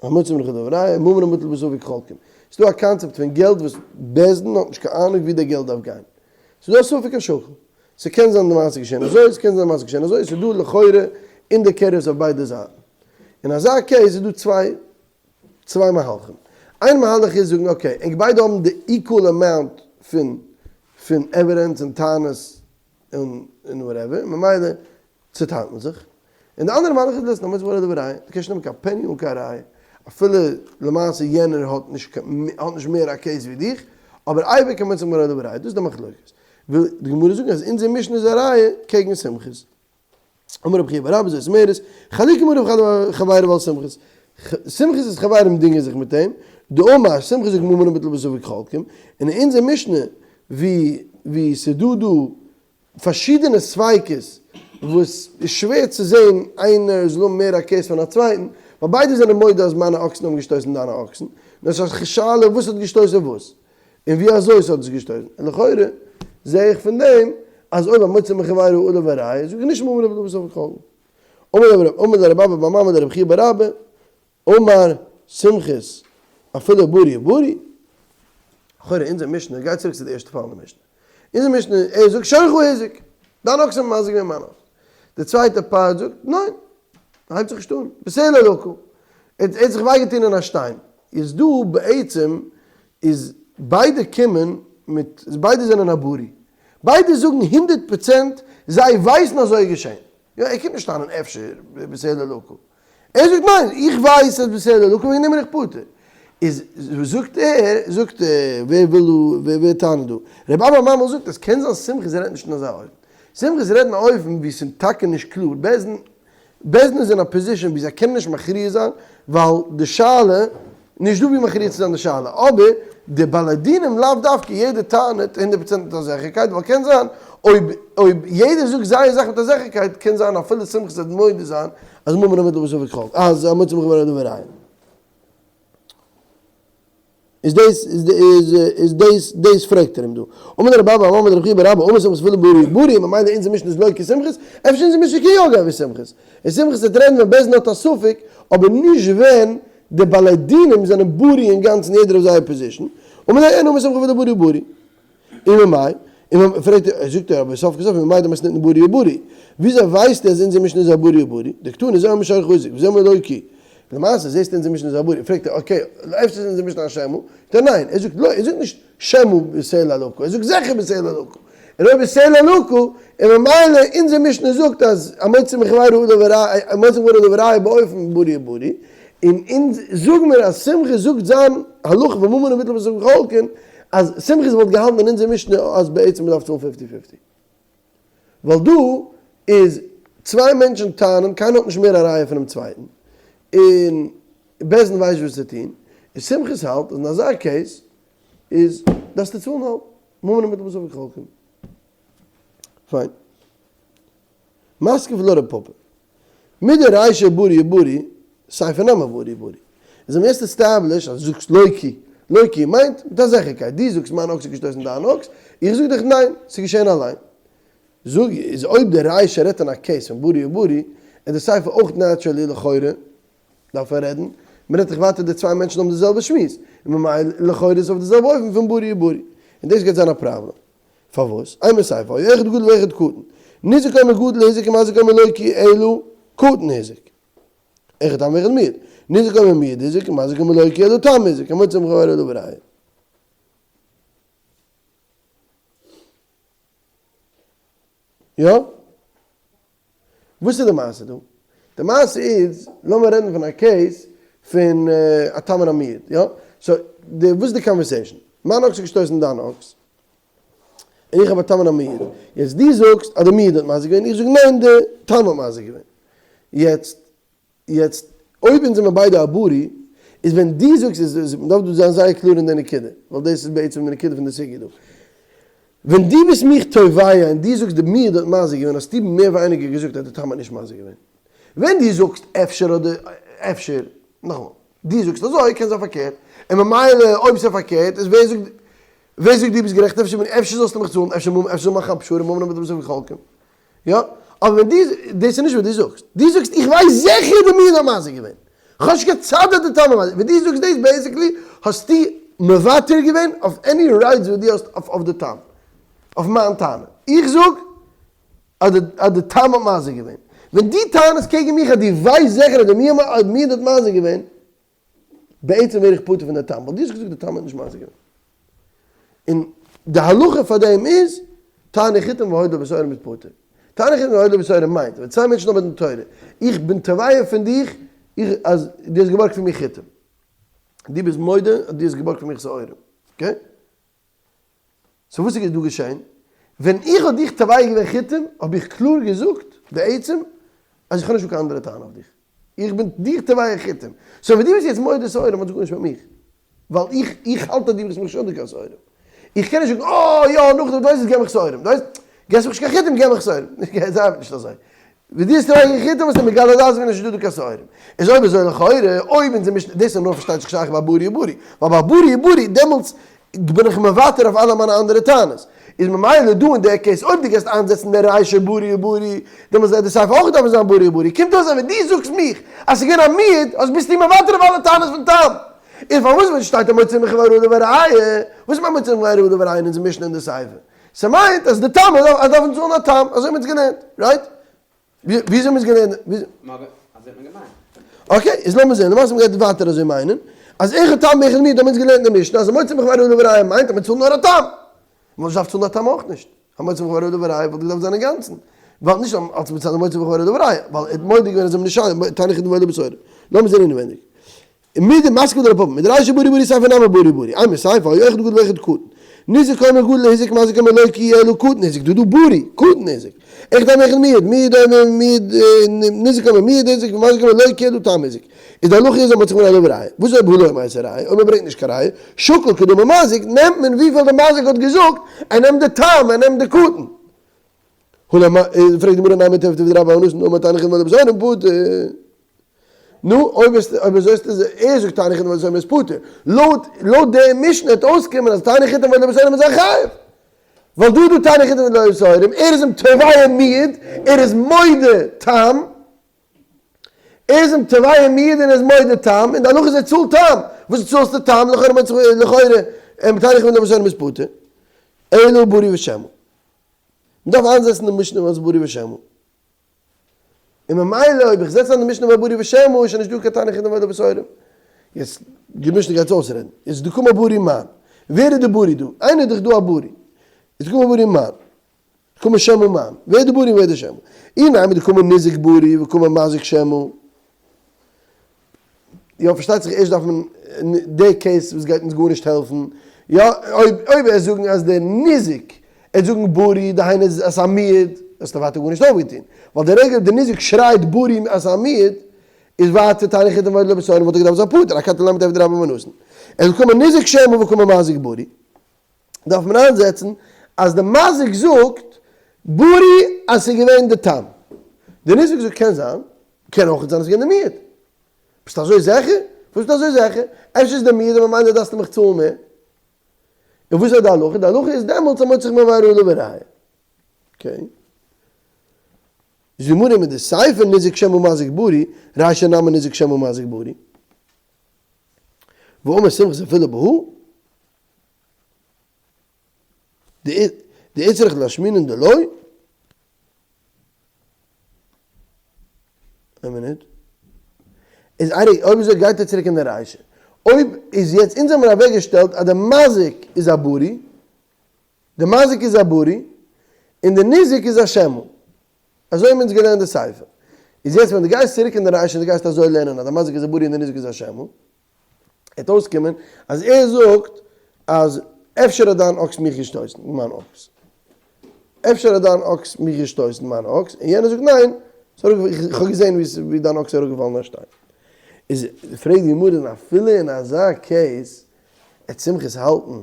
המוציא מחבירו עליו הראיה, ממון המוטל בספק חולקין. ס'איז דא א קאנצעפט פון געלט וואס בית דין האט נישט קיין אהנונג ווי די געלט דארף גיין. ס'איז דא א ספק השקול. ס'קען זיין די מעשה געשען אזוי, ס'קען זיין די מעשה געשען אזוי, ס'איז דא לכאורה indicators אויף ביידע זייטן. אין אזא case איז דא צוויי צוויי מהלכים. איין מהלך איז זאגן okay, ענק ביידע האבן די equal amount פון פון evidence און טענות און און whatever, ממילא צוטיילט מען זיך. און די אנדערע מהלך איז ליסן, המוציא מחבירו עליו הראיה, דו קענסט נישט נעמען קיין penny אן קיין ראיה, אפילו למעשה יענער האט נישט האט נישט מער א case ווי דיך, אבער אייביג המוציא מחבירו עליו הראיה, דאס איז די מחלוקת. וויל די גמרא זאגן אז אונזער משנה איז א ראיה קעגן סומכוס. אמר רבי חייא בר אבא זאת אומרת, חלוקים עליו חבריו על סומכוס. סומכוס איז חברים דינגען זיך מיט אים, דאמר סומכוס זאגט ממון המוטל בספק חולקין, און אין אונזער משנה ווי ווי ס'דא דא פארשידענע ספיקות וואס איז שווער צו זעהן איינער זאל האבן מער א case פון א צווייטן, ווייל ביידע זענען מודה אז מיינע אקסן האבן געשטויסן דיינע אקסן, נאר ס'איז א שאלה וואס האט געשטויסן וואס, און ווי אזוי ס'האט עס געשטויסן, און לכאורה זעה איך פון דעם אז אויב המוציא מחבירו עליו הראיה זאג איך נישט ממון המוטל בספק חולקין. אמר לרב אבא בר ממי לרב חייא בר אבא, אמר סומכוס אפילו ברי ברי, לכאורה אונזער משנה גייט צוריק צו די ערשטע פאל אין די משנה, אונזער משנה ער זאגט שורך הזיק, דיין אקס האט מזיק געווען מיין אקס, די צווייטע part זאגט ניין, הייבט זיך נישט אן, בסלע לקה, ער האט זיך וויי געטון אין א שטיין, איז דא בעצם איז ביידע קומען מיט, ביידע זענען א ברי, ביידע זאגן הונדערט פראצענט זיי ווייסן אזוי איז געשען, יא ער קומט נישט טענה'ן אפשר בסלע לקה, ער זאגט ניין, איך ווייס אז בסלע לקה וועגן דעם בין איך פטור. איז זאגט ער, זאגט ער, ווער וויל דא, ווער ווער טענה'ט דא? רבי אבא בר ממל זאגט אז קען זיין סומכוס רעדט נישט אין אזא אופן. סומכוס רעדט אין א אופן ווי ס'איז טאקע נישט קלאר, בית דין, בית דין איז אין א position ווי זיי קענען נישט מכריע זיין ווייל די שאלה, נישט דא ווי מכריע צו זיין די שאלה, אבער די בעלי דינים לאו דווקא יעדער טענה'ט הונדערט פראצענט מיט א זיכערקייט, ווייל קען זיין אויב אויב יעדער זאגט זייער זאך מיט א זיכערקייט קען זיין אפילו סומכוס וועט מודה זיין אז ממון המוטל בספק חולקין, אז המוציא מחבירו עליו הראיה. איז דאס איז איז דאס דאס פרעגט ער אים דא. אמר רב אבא אמר רב חייא בר אבא אמר סומכוס אפילו ברי ברי ממילא אונזער משנה איז לא כסומכוס, אפשר אונזער משנה קען יא גיין ווי סומכוס. און סומכוס וועט רעדן ווען בית דין האט א ספק, אבער נישט ווען די בעלי דינים זענען ברי אינגאנצן יעדער אויף זייער position. אמר ליה אין אמר סומכוס אפילו ברי ברי. און ממאי? און פרעגט ער, זאגט ער אבער סוף כל סוף ממאי דמתניתין ברי וברי? וויאזוי ווייסטו אז אונזער משנה איז א ברי וברי? דקתני זה אומר שורך הזיק וזה אומר לוקי. למעשה זעסטו אונזער משנה איז א ברי, פרעגט ער okay, אפשר איז אונזער משנה א שמא? זאגט ער ניין, ער זאגט לא, ער זאגט נישט שמא בסלע לקה, ער זאגט זיכער בסלע לקה. און אויב בסלע לקה, און ממילא אונזער משנה זאגט אז המוציא מחבירו עליו הראיה, המוציא מחבירו עליו הראיה באופן ברי וברי, און אונז זאג מיר אז סומכוס זאגט זיין הלכה וממון ומוטל בספק חולקין, אז סומכוס וואלט געהאלטן אין אונזער משנה אז בעצם מ'דארף צאלן fifty fifty. ווייל דא איז צוויי מענטשן טענה'ן קיינער האט נישט מער א ראיה פונעם צווייטן, און בית דין ווייסט וואס צו טון, און סומכוס האלט אז אין אזא case איז דארפסטו צאלן האלב, ממון ומוטל בספק חולקין. פיין. מתקיף לה רב פפא. מדרישא ברי ברי, סיפא נמי ברי ברי. איז האבן יעצט established אז דו זאגסט לוקי. לוקי מיינט מיט א זיכערקייט. דו זאגסט מיין אקס האט געשטויסן דיין אקס, איך זאג דיך ניין, ס'איז געשען אליין. זאג, איז אויב די רישא רעדט אין א case פון ברי וברי, איז די סיפא אויך naturally לכאורה דארף ער רעדן, מ'רעדט דאך ווייטער די צוויי מענטשן האבן די זעלבע שמועס, און ממילא לכאורה איז אויף די זעלבע אופן פון ברי וברי. און דאס גייט זיין א פראבלעם. פארוואס? אימא סיפא, היה אחד גדול ואחד קטן. ניזק אומר גדול הזיק ומזיק אומר לוקי אלא קטן הזיק. אחד תם ואחד מועד. ניזק אומר מועד הזיק ומזיק אומר לוקי אלא תם הזיק. המוציא מחבירו עליו הראיה. יא? וואס איז די מעשה דא? די מעשה איז, לאמיר רעדן פון א case פון א תם און א מועד, יא? so, די, וואס איז די conversation? מיין אקס האט געשטויסן דיין אקס, און איך האב א תם און א מועד. יעצט דו זאגסט אז די מועד האט מזיק געווען, איך זאג ניין די תם האט מזיק געווען. יעצט, יעצט, אויב אונז זעמער ביידע א ברי, איז ווען דו זאגסט איז, מ'דארף דא זיין זייער קלאר אין די נקודה, ווייל דאס איז בעצם די נקודה פון די סוגיא דא. ווען דו ביסט מיך תובע און דו זאגסט די מועד האט מזיק געווען האסטו מער ווייניגער געזאגט אז די תם האט נישט מזיק געווען. ווען דו זאגסט אפשר אדער אפשר, נאכאמאל, דו זאגסט אזוי קען זיין פארקערט, און ממילא אויב ס'איז פארקערט איז ווער זאגט ווער זאגט דו ביסט גערעכט אפשר בין אפשר זאלסטו מיך צאלן אפשר אפשר זאל מאכן א פשרה ממון ומוטל בספק חולקין. יא, אבער ווען דו, דאס איז נישט וואס דו זאגסט, דו זאגסט איך ווייס זיכער די מועד האט מזיק געווען, כאטש כצד האט די תם מזיק, ווען דו זאגסט דאס basically האסטו מוותר געווען אויף any rights וואס דו האסט אויף די תם, אויף מיין טענה, איך זאג אז די תם האט מזיק געווען, ווען דו טענה'סט קעגן מיך אז דו ווייסט זיכער אז די מועד האט מזיק געווען, בעצם ווער איך פטור פון די תם, ווייל דו האסט געזאגט די תם האט נישט מזיק געווען. און די הלכה פאר דעם איז, טענו חיטים והודה בשעורים איז פטור. טענו חיטים והודה בשעורים מיינט, ווען צוויי מענטשן האבן דין תורה, איך בין תובע פון דיך, איך, אז דו האסט געבארגט פון מיר חיטים. דו ביסט מודה אז דו האסט געבארגט פון מיר שעורים. okay? so וואס איז דא געשען? ווען איך האב דיך תובע געווען חיטים, האב איך קלאר געזאגט בעצם אז איך האב נישט דא קיין אנדערע טענה אויף דיך. איך בין דיך תובע חיטים. so ווען דו ביסט יעצט מודה שעורים האט עס גארנישט מיט מיך. ווייל איך איך האלט אז דו ביסט מיך שולדיג קיין שעורים. איך קען נישט זאגן אה יא נאכדעם דו ווייסט וואס געב מיך שעורים. דו ווייסט געבסט מיך נישט קיין חיטים געב מיך שעורים. עס ארבעט נישט אזוי. ווען דו האסט תובע געווען חיטים האסטו מגלה דעת געווען אז נישטא דא קיין שעורים. איז אויב אזוי לכאורה אויב אונזער משנה דאס איז נאר פארשטייט זיך שייך ביי ברי וברי. ווייל ביי ברי וברי דעמאלטס בין איך מוותר אויף אלע מיינע אנדערע טענות. איז ממילא דא אין דער case אויב דו גייסט איינזעצן דער רישא ברי וברי, דעמאלטס וועט די סיפא אויך דארפן זיין ברי וברי. קומט אויס אז ווען דו זאגסט מיך אז ס'איז געווען א מועד, אז ביסטו מוותר אויף אלע טענות פון תם. און פארוואס ווען שטייט המוציא מחבירו עליו הראיה? וואס מיינט מוציא מחבירו עליו הראיה אין אונזער משנה אין די סיפא? ס'מיינט אז די תם אז דארפן צאלן א תם, אזוי האט מען עס געלערנט, right? וויאזוי מ'איז געלערנט? אזוי האט מען געמיינט. okay, איז לאמיר זעהן, למעשה מ'גייט ווייטער אזוי מיינען, אז אחד תם ואחד מועד האבן אונז געלערנט אין די משנה אז המוציא מחבירו עליו הראיה מיינט אז מ'צאלט נאר א תם. מ'וואלט נישט געדארפט צאלן א תם אויך נישט. המוציא מחבירו עליו הראיה וואלט געדארפט זיין אינגאנצן. ווייל נישט אלס מצד המוציא מחבירו עליו הראיה, ווייל ער האט מודה געווען אז ער איז נישט טענה חיטים והודה בשעורים. לאמיר זעהן אינעווייניג. מידי מתקיף לה רב פפא, מדרישא ברי ברי סיפא נמי ברי ברי, אימא סיפא היה אחד גדול ואחד קטן, ניזק אומר גדול הזיק מזיק אומר לוקי אלא קטן הזיק, דא דא ברי, קטן הזיק, אחד תם אחד מועד, מועד אומר מועד, ניזק אומר מועד הזיק ומזיק אומר לוקי אלא תם הזיק, איז די הלכה איז אז מ'האט זיך מנהל ראיה, וואס אויב הוא לא מעשה ראיה, אויב מ'ברענגט נישט קיין ראיה, שקול כדאמר מזיק, נעמט מען וויפיל די מזיק האט געזאגט, ער נעמט די תם, ער נעמט די קטן. פרעגט די גמרא נימא מתיבתא דרבה בר נתן דאמר טענו חיטים והודה בשעורים פטור. נו, אויב איז אויב אזוי איז ער זאגט טענה חיטים ועוד איז פטור. לויט לויט די משנה וועט אויסקומען אז טענה חיטים ועוד איז א חייב. ווייל דא איז דא טענה חיטים ועוד ער איז אים תובע מיד, ער איז מודה תם. ער איז אים תובע מיד און ער איז מודה תם, און די הלכה איז ער צאלט תם. וואס צאלסטו תם? לכאורה מיינט זיך לכאורה טענה חיטים ועוד איז פטור. אלא ברי ושמא. מ'דארף איינזעצן די משנה אלס ברי ושמא. און ממילא אויב איך זעץ איין די משנה ביי ברי ושמא איז שוין נישט דא קיין טענה חיטים ועוד בשעורים. יעצט די משנה גייט אויסרעדן. איז דקאמר ברי מאן. ווער איז די ברי דא? איינער איז דאך דא א ברי. איז דקאמר ברי מאן. דקאמר שמא מאן. ווער איז די ברי און ווער איז די שמא? אי נימא דקאמר ניזק ברי וקאמר מזיק שמא. יא פארשטייט זיך ערשט דארף מען די case וואס גייט אונז גארנישט העלפן, יא אויב אויב ער זאגן אז דער ניזק ער זאגן ברי דהיינו אז ס'איז א מועד האסטו ווייטער גארנישט אויפגעטון, ווייל די רגע די ניזק שרייט ברי אז ס'איז א מועד איז ווייטער טענה חיטים ועוד לא בשעורים וואלט ער געדארפט זיין פטור, אכתי למה דעבד רבה בר נתן ער זאגט קאמר ניזק שמא וקאמר מזיק ברי דארף מען איינזעצן אז די מזיק זאגט ברי אז ס'איז געווען די תם, די ניזק זאגט קען זיין, קען אויך זיין אז ס'איז געווען די מועד. ביסט אזוי זעכער? וואס ביסטו אזוי זעכער? אפשר איז די מועד און ממילא דארפסטו מיך צאלן מער. און וואס איז די הלכה? די הלכה איז דעמאלטס אז מ'האט זיך מבאר עליו הראיה. okay. זמרים מיט די סיפא ניזק שמא מזיק ברי, רישא נמי ניזק שמא מזיק ברי. ואמר סומכוס אפילו בהא. דאיצטריך לאשמועינן דלא. איין מינוט. איז אייריק, אויב אזוי גייט ער צוריק אין די רישא. אויב איז יעצט אונז האבן אוועק געשטעלט אז די מזיק איז א ברי, די מזיק איז א ברי, און די ניזק איז א שמא. אזוי האבן אונז געלערנט די סיפא. איז יעצט ווען דו גייסט צוריק אין די רישא און דו גייסט אזוי לערנען אז די מזיק איז א ברי און די ניזק איז א שמא, וועט אויסקומען אז ער זאגט אז אפשר האט דיין אקס מיך געשטויסן, מיין אקס. אפשר האט דיין אקס מיך געשטויסן, מיין אקס, און יענער זאגט ניין, איך האב געזען ווי דיין אקס איז אראפגעפאלן א שטיין. איז פרעגט די גמרא און אפילו אין אזא case עט סומכוס האלטן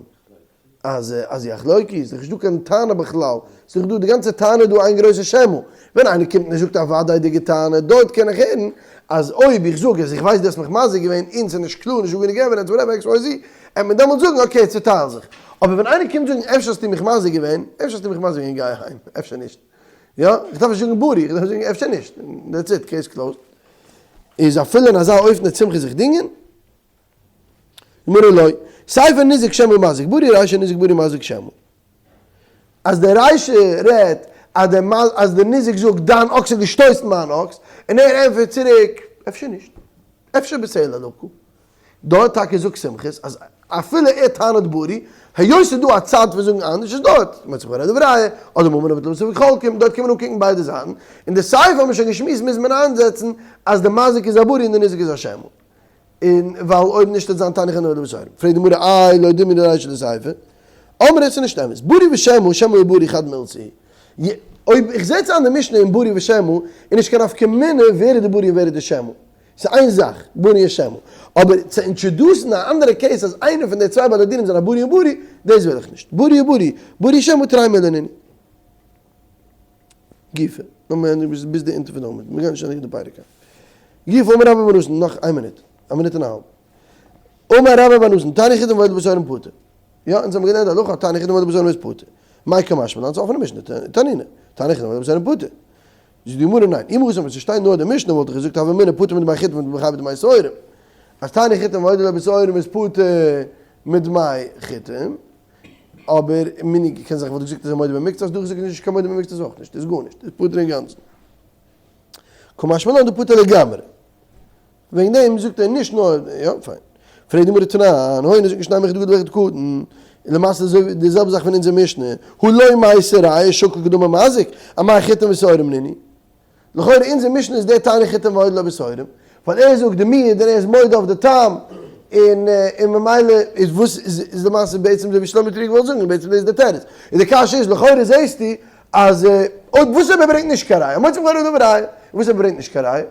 אז אז יחלוקו איז דאך נישט דא קיין טענה בכלל, ס'איז דאך דא די גאנצע טענה איז דא איין גרויסע שמא, ווען איינער קומט און זאגט א וודאי'דיגע טענה, דארט קען איך הערן אז אויב איך זאג אז איך ווייס דו האסט מיך מזיק געווען און ס'איז נישט קלאר נישט דא גענוג evidence whatever X Y Z, עט מען דעמאלטס זאגן okay צוטייל זיך, אבער ווען איינער קומט זאגן אפשר האסטו מיך מזיק געווען, אפשר האסטו מיך מזיק געווען גיי אהיים, אפשר נישט, יא, איך דארף נישט זאגן ברי, איך דארף זאגן אפשר נישט, that's it, case closed. איז אפילו אין אזא אופן עט סומכוס זיך דינגען? גמרא לא, סיפא ניזק שמא מזיק ברי רישא ניזק ברי מזיק שמא. אז די רישא רעדט אז די אז די ניזק זאגט דיין אקס האט געשטויסן מיין אקס, און ער ענטפערט צוריק אפשר נישט, אפשר בסלע לקה. דארט טאקע זאגט סומכוס אז אפילו ער טענה'ט ברי, היות ס'איז דא א צד פון זאגן אנדערש איז דארט, מ'האט זיך פאררעדט בראיה, אדער ממון אבער לבסוף חולקים, דארט קען מען אנקוקן ביידע זייטן, און די סיפא האט מען שוין געשמועסט מוז מען איינזעצן אז די מזיק איז א ברי און די ניזק איז א שמא. און ווייל אויב נישט וועט זיין תניא חנא ולא בשעורים. פרעגט די גמרא איי לא דומיא לרישא לסיפא? אמרי עס איז נישט אמת, ברי ושמא שמא וברי חד מילתא היא. אויב איך זעץ איין די משנה אין ברי ושמא איז נישט קיין נפקא מינה ווער איז די ברי און ווער איז די שמא. ס'איז איין זאך, ברי און שמא. אבער צו introduce ן א אנדערע case אז איינער פון די צוויי בעלי דינים זענען א ברי און ברי, דאס וויל איך נישט. ברי וברי, ברי שמא תרי מילי נינהו. גופא, לאמיר ענדיגן ביז די אונטער פון די עמוד, מיר גייען נישט ענדיגן די פרק היינט. גופא אמר רבה בר נתן, נאך איין מינוט, א מינוט און א האלב. אמר רבה בר נתן, תניא חיטים ועוד בשעורים פטור. יא, אונז האבן געלערנט די הלכה אז תניא חיטים ועוד בשעורים איז פטור. מאי קא משמע לן, ס'איז א אפענע משנה, תנינא, תניא חיטים ועוד בשעורים פטור. זאגט די גמרא ניין, אם התם ווען ס'שטייט נאר די משנה וואלט איך געזאגט הוה אמינא פטור מדמי חיטים וחייב בדמי שעורים. אז תניא חיטים ועוד בשעורים איז פטור מדמי חיטים. אבער מיני קען זיך וואלט געזאגט אז ער מודה במקצת, דא געזאגט איז נישט קיין מודה במקצת אויך נישט, איז גארנישט, איז פטור אינגאנצן. קא משמע לן דפטור לגמרי. וועגן דעם זאגט ער נישט נאר, יא פיין. פרעגט די גמרא תנן, הוי נזק שנים אחד גדול ואחד קטן, און למעשה איז אזוי די זעלבע זאך פון אונזער משנה, הא לא מייתי ראיה שקול כדאמר מזיק, אמאי חיטים ושעורים נינהו. לכאורה אונזער משנה איז דער תנא חיטים ועוד לא בשעורים, ווייל ער זאגט די מועד און ער איז מודה אויף די תם, און און ממילא איז וואס איז למעשה בעצם אזוי ווי שלמה טריגער וואלט זאגן בעצם דאס איז די תירוץ, און די קשיא איז לכאורה זעהסטו אז אויב וואס אויב ער ברענגט נישט קיין ראיה, מוציא מכאן אדם ראיה, וואס אויב ער ברענגט נישט קיין ראיה,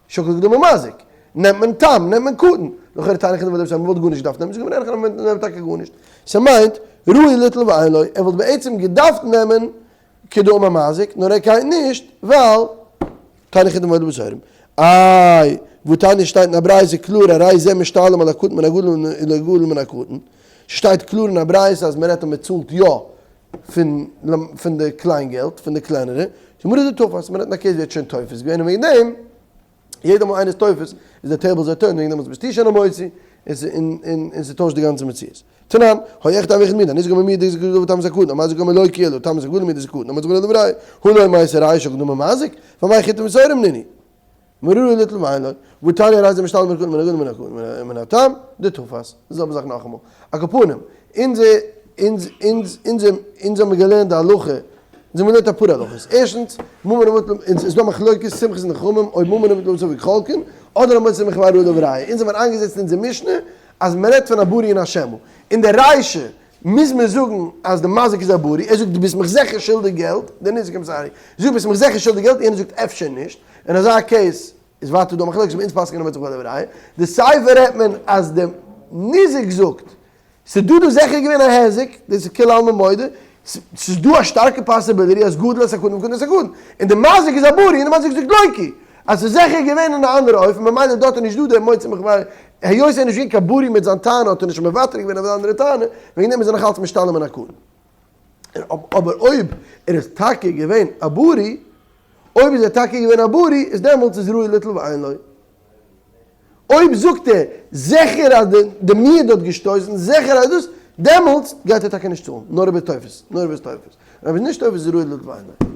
שקול כדאמר מזיק, נעמט מען תם, נעמט מען קטן, לכאורה תנא חיטים ועוד לא בשעורים, מ'וואלט גארנישט געדארפט נעמען, זאגט מען אין הכי נמי טאקע גארנישט, ס'מיינט ראוי ליטול ואין לו, ער וואלט בעצם געדארפט נעמען כדאמר מזיק, נאר ער גייט נישט, ווייל תנא חיטים ועוד לא בשעורים. איי, והתניא שטייט אין א ברייתא קלאר הרי זה משתלם על הקטן מן הגדול ולגדול מן הקטן, שטייט קלאר אין א ברייתא אז מען רעדט אז מען צאלט יא פון פון די קליין געלט פון די קלענערע, גמרא דתפס, מען רעדט אין א case ווי ער האט שוין תופס געווען און וועגן דעם יעדע מאל איינער איז תופס איז די tables are turned וועגן דעם ביסטו שוין א מוציא און און ס'טוישט די גאנצע מציאות. תנן, היה אחד ואחד מיד, הניזק אומר מועד הזיק הגדול ותם הזיק הקטן, המזיק אומר לוקה אלא תם הזיק הגדול ומועד הזיק הקטן, המזיק אומר לדברי, הא לא מעשה רישא הקדמה מזיק, ואמאי חיטים ושעורים נינהו. מרור ליטל ואין לו, והתניא הרי זה משתלם מן הקטן מן הגדול מן הקטן מן התם, דתפס. די זעלבע זאך נאכאמאל. על כל פנים, אונז אונז אונז אונז אונז האבן געלערנט די הלכה, אונז האבן געלערנט אפאר הלכות. ערשטנס, ממון לבטל, אונז איז דא מחלוקת סומכוס און חכמים אויב ממון לבטל בספק חולקין, אדער המוציא מחברו עליו ראיה. אונז האבן אריינגעזעצט אין אונזער משנה אז מען רעדט פון א בריא און א שמא. אין די רישא מוז מען זאגן אז די מזיק איז א בריא, ער זאגט דו ביסט מיך זיכער שולדיג געלט, דער ניזק I'm sorry, זאגט ביסט מיך זיכער שולדיג געלט, יענער זאגט אפשר נישט, אין אזא case איז ווייטער דא מחלוקת, אבער אונז פסק'ענען מוציא מחברו עליו ראיה. די סיפא רעדט מען אז די ניזק זאגט ס'איז דא דא זיכער געווען א היזק, דאס איז כולי עלמא מודה, ס'איז דא א שטארקע possibility אז גדול את הקטן וקטן את הגדול, און די מזיק איז א בריא און די מזיק זאגט לוקה, אז ס'איז זיכער געווען אין א אנדערע אופן ממילא דארט איז נישט דא דער מוציא מחברו, היות ער איז נישט געווען קיין בריא מיט זיין טענה האט ער נישט מוותר געווען אויף די אנדערע טענה, וועגן דעם איז ער נאך אלץ משתלם מן הקטן. אבער אויב ער איז טאקע געווען א בריא, אויב איז ער טאקע געווען א בריא, איז דעמאלטס איז ראוי ליטול ואין לו. אויב זאגט ער זיכער אז די מועד האט געשטויסן, זיכער אז דאס, דעמאלטס גייט ער טאקע נישט צאלן, נאר אויב ער איז תופס, נאר אויב ער איז תופס, אויב ער איז נישט תופס איז ראוי ליטול ואין לו.